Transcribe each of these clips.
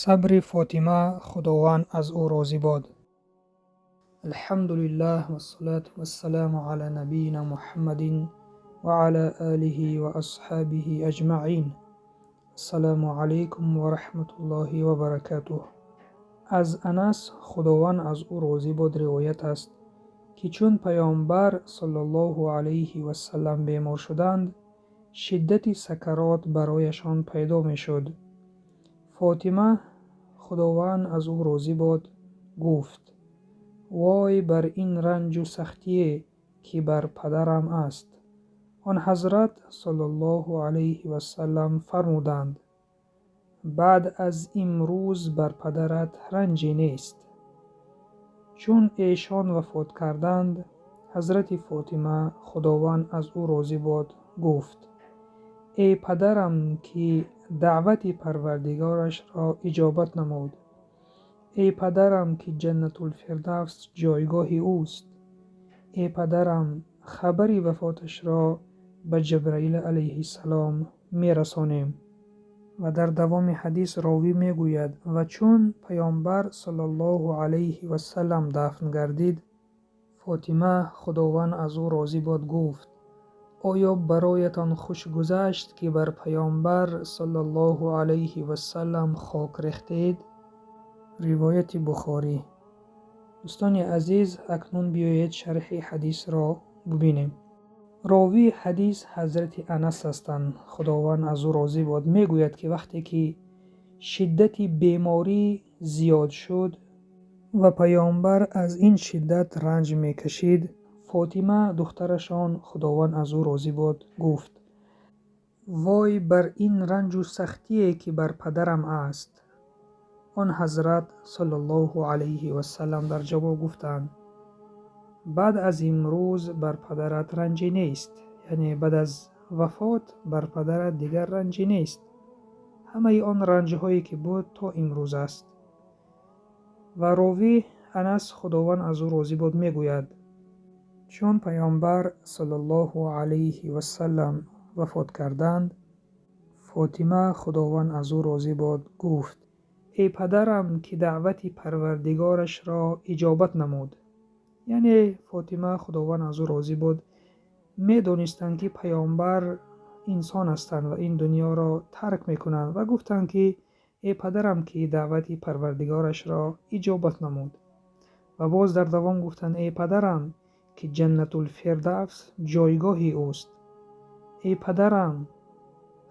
Сабри Фотима, Худованд аз ӯ розӣ бод. Алҳамдулиллаҳ вассалату вассаламу ала набийина Муҳаммадин ва ала олиҳи ва асҳобиҳи аҷмаин. Ассалому алайкум ва раҳматуллоҳи ва баракатуҳ. Аз Анас, Худованд аз ӯ розӣ бод, ривоят аст, ки чун Паёмбар саллаллоҳу алайҳи васаллам бемор шуданд, шиддати сакарот барояшон пайдо мешуд. Фотима, Худованд аз ӯ розӣ бод, гуфт: вой бар ин ранҷу сахтие, ки бар падарам аст. Он ҳазрат саллаллоҳу алайҳи васаллам фармуданд: баъд аз имрӯз бар падарат ранҷе нест. Чун эшон вафот карданд, ҳазрати Фотима, Худованд аз ӯ розӣ бод, гуфт: эй падарам, ки даъвати Парвардигорашро иҷобат намуд, эй падарам, ки Ҷаннатулфирдавс ҷойгоҳи ӯст, эй падарам, хабари вафоташро ба Ҷабраил алайҳиссалом мерасонем. Ва дар давоми ҳадис ровӣ мегӯяд: ва чун Паёмбар саллаллоҳу алайҳи васаллам дафн гардид, Фотима, Худованд аз ӯ розӣ бод, гуфт: оё бароятон хуш гузашт, ки бар Паёмбар саллаллоҳу алайҳи васаллам хок рехтед? Ривояти Бухорӣ. Дӯстони азиз, акнун биёед шарҳи ҳадисро бубинем. Ровии ҳадис ҳазрати Анас ҳастанд, Худованд аз ӯ розӣ бод, мегӯяд, ки вақте ки шиддати беморӣ зиёд шуд ва Паёмбар аз ин шиддат ранҷ мекашид, Фотима духтарашон, Худованд аз ӯ розӣ бод, гуфт: вой бар ин ранҷу сахтие, ки бар падарам аст. Он ҳазрат саллаллоҳу алайҳи васаллам дар ҷавоб гуфтанд: баъд аз имрӯз бар падарат ранҷе нест, яъне баъд аз вафот бар падарат дигар ранҷе нест. Ҳамаи он ранҷҳое, ки буд, то имрӯз аст. Ва ровӣ Анас, Худованд аз ӯ розӣ бод, мегӯяд: чун Паёмбар саллаллоҳу алайҳи васаллам вафот карданд, Фотима, Худованд аз ӯ розӣ бод, гуфт: эй падарам, ки даъвати Парвардигорашро иҷобат намуд. Яъне Фотима, Худованд аз ӯ розӣ бод, медонистанд, ки Паёмбар инсон ҳастанд ва ин дунёро тарк мекунанд, ва гуфтанд, ки эй падарам, ки даъвати Парвардигорашро иҷобат намуд. Ва боз дар давом гуфтанд: эй падарам, ки Ҷаннатулфирдавс ҷойгоҳи ӯст, эй падарам,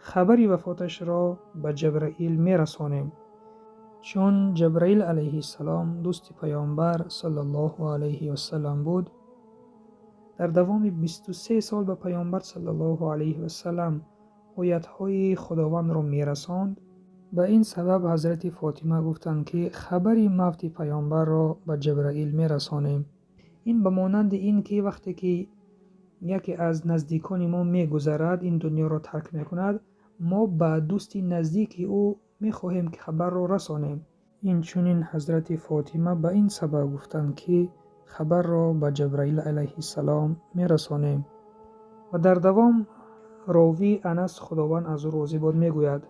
хабари вафоташро ба Ҷабраил мерасонем. Чун Ҷабраил алайҳиссалом дӯсти Паёмбар саллаллоҳу алайҳи васаллам буд, дар давоми 23 сол ба Паёмбар саллаллоҳу алайҳи васаллам оятҳои Худовандро мерасонд. Ба ин сабаб ҳазрати Фотима гуфтанд, ки хабари мавти Паёмбарро ба Ҷабраил мерасонем. Ин ба монанди ин ки вақте ки яке аз наздикони мо мегузарад, ин дунёро тарк мекунад, мо ба дӯсти наздики ӯ мехоҳем, ки хабарро расонем. Инчунин ҳазрати Фотима ба ин сабаб гуфтанд, ки хабарро ба Ҷабраил алайҳиссалом мерасонем. Ва дар давом ровӣ Анас, Худованд аз ӯ розӣ бод, мегӯяд: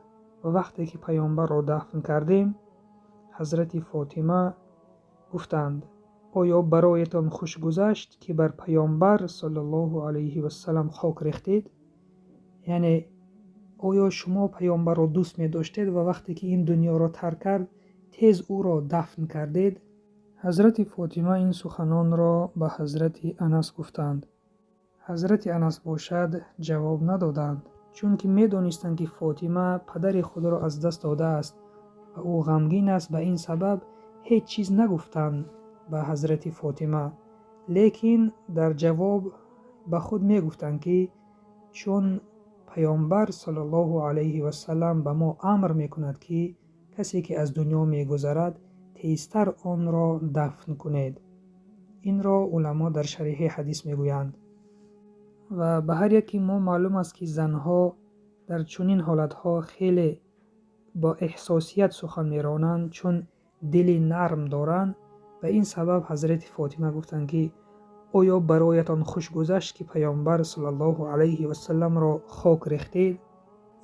ва вақте ки Паёмбарро дафн кардем, ҳазрати Фотима гуфтанд: оё бароятон хуш гузашт, ки бар Паёмбар саллаллоҳу алайҳи васаллам хок рехтед? Яъне оё шумо Паёмбарро дӯст медоштед ва вақте ки ин дунёро тарк кард, тез ӯро дафн кардед? Ҳазрати Фотима ин суханонро ба ҳазрати Анас гуфтанд. Ҳазрати Анас бошад ҷавоб надоданд, чунки медонистанд, ки Фотима падари худро аз даст додааст ва ӯ ғамгин аст. Ба ин сабаб ҳеҷ чиз нагуфтанд ба ҳазрати Фотима, лекин дар ҷавоб ба худ мегуфтанд, ки чун Паёмбар саллаллоҳу алайҳи васаллам ба мо амр мекунад, ки касе ки аз дунё мегузарад, тезтар онро дафн кунед. Инро уламо дар шарҳи ҳадис мегӯянд. Ва ба ҳар яки мо маълум аст, ки занҳо дар чунин ҳолатҳо хеле бо эҳсосият сухан меронанд, чун дили нарм доранд. Ба ин сабаб ҳазрати Фотима гуфтанд, ки оё бароятон хуш гузашт, ки Паёмбар саллаллоҳу алайҳи васалламро хок рехтед?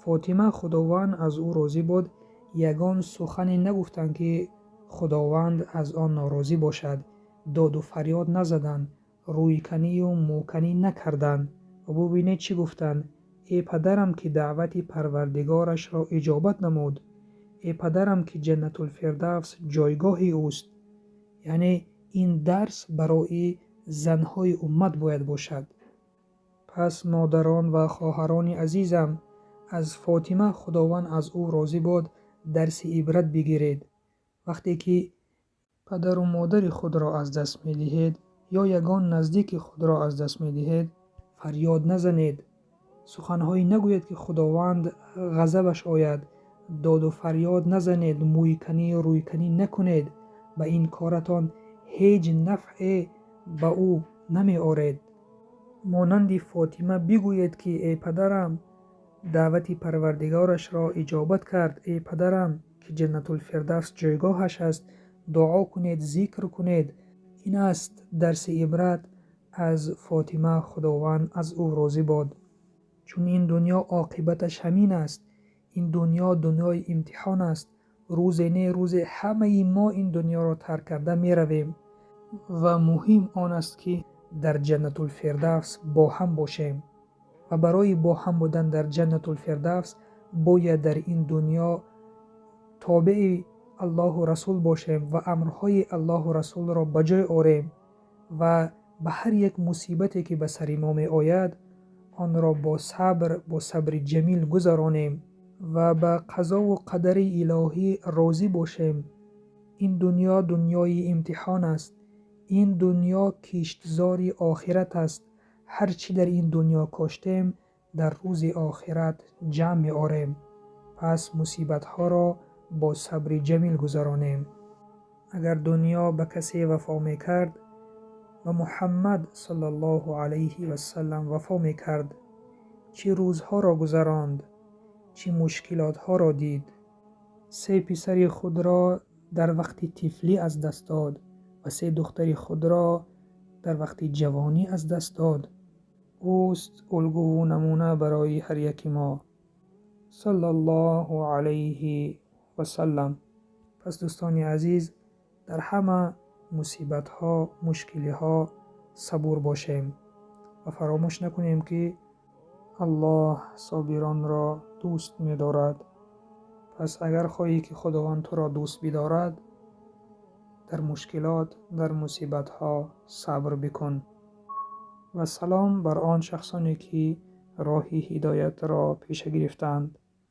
Фотима, Худованд аз ӯ розӣ бод, Ягон сухане нагуфтанд, ки Худованд аз он норозӣ бошад. Доду фарёд назаданд, рӯйканию мӯканӣ накарданд. Ва бубинед, чӣ гуфтанд: «Э падарам, ки даъвати Парвардигорашро иҷобат намуд, э падарам, ки Ҷаннатулфирдавс ҷойгоҳи ӯст». Яъне ин дарс барои занҳои уммат бояд бошад. Пас, модарон ва хоҳарони азизам, аз Фотима, Худованд аз ӯ розӣ бод, дарси ибрат бигиред. Вақте ки падару модари худро аз даст медиҳед ё ягон наздики худро аз даст медиҳед, фарёд назанед, суханҳое нагӯед, ки Худованд ғазабаш ояд, доду фарёд назанед, мӯйканию рӯйканӣ накунед. Ба ин коратон ҳеҷ нафъе ба ӯ намеоред. Монанди Фотима бигӯед, ки э падарам, даъвати Парвардигорашро иҷобат кард, э падарам, ки Ҷаннатулфирдавс ҷойгоҳаш аст. Дуо кунед, зикр кунед. Ин аст дарси ибрат аз Фотима, Худованд аз ӯ розӣ бод. Чун ин дунё оқибаташ ҳамин аст. Ин дунё дунёи имтиҳон аст. Рӯзе не рӯзе ҳамаи мо ин дунёро тарк карда меравем ва муҳим он аст, ки дар Ҷаннатулфирдавс бо ҳам бошем. Ва барои бо ҳам будан дар Ҷаннатулфирдавс бояд дар ин дунё тобеи Аллоҳу Расул бошем ва амрҳои Аллоҳу Расулро ба ҷой орем ва ба ҳар як мусибате, ки ба сари мо меояд, онро бо сабр, бо сабри ҷамил гузаронем ва ба қазову қадари илоҳӣ розӣ бошем. Ин дунё дунёи имтиҳон аст. Ин дунё киштзори охират аст. Ҳар чӣ дар ин дунё коштем, дар рӯзи охират ҷамъ меорем. Пас мусибатҳоро бо сабри ҷамил гузаронем. Агар дунё ба касе вафо мекард, ба Муҳаммад саллаллоҳу алайҳи васаллам вафо мекард. Чӣ рӯзҳоро гузаронд, чӣ мушкилотҳоро дид. Се писари худро дар вақти тифлӣ аз даст дод ва се духтари худро дар вақти ҷавонӣ аз даст дод. Ӯст улгуву намуна барои ҳар яки мо, саллаллоҳу алайҳи васаллам. Пас, дӯстони азиз, дар ҳама мусибатҳо, мушкилиҳо сабур бошем ва фаромӯш накунем, ки Аллоҳ собиронро дӯст медорад. Пас агар хоҳӣ, ки Худованд туро дӯст бидорад, дар мушкилот, дар мусибатҳо сабр бикун. Ва салом бар он шахсоне, ки роҳи ҳидоятро пеша гирифтаанд.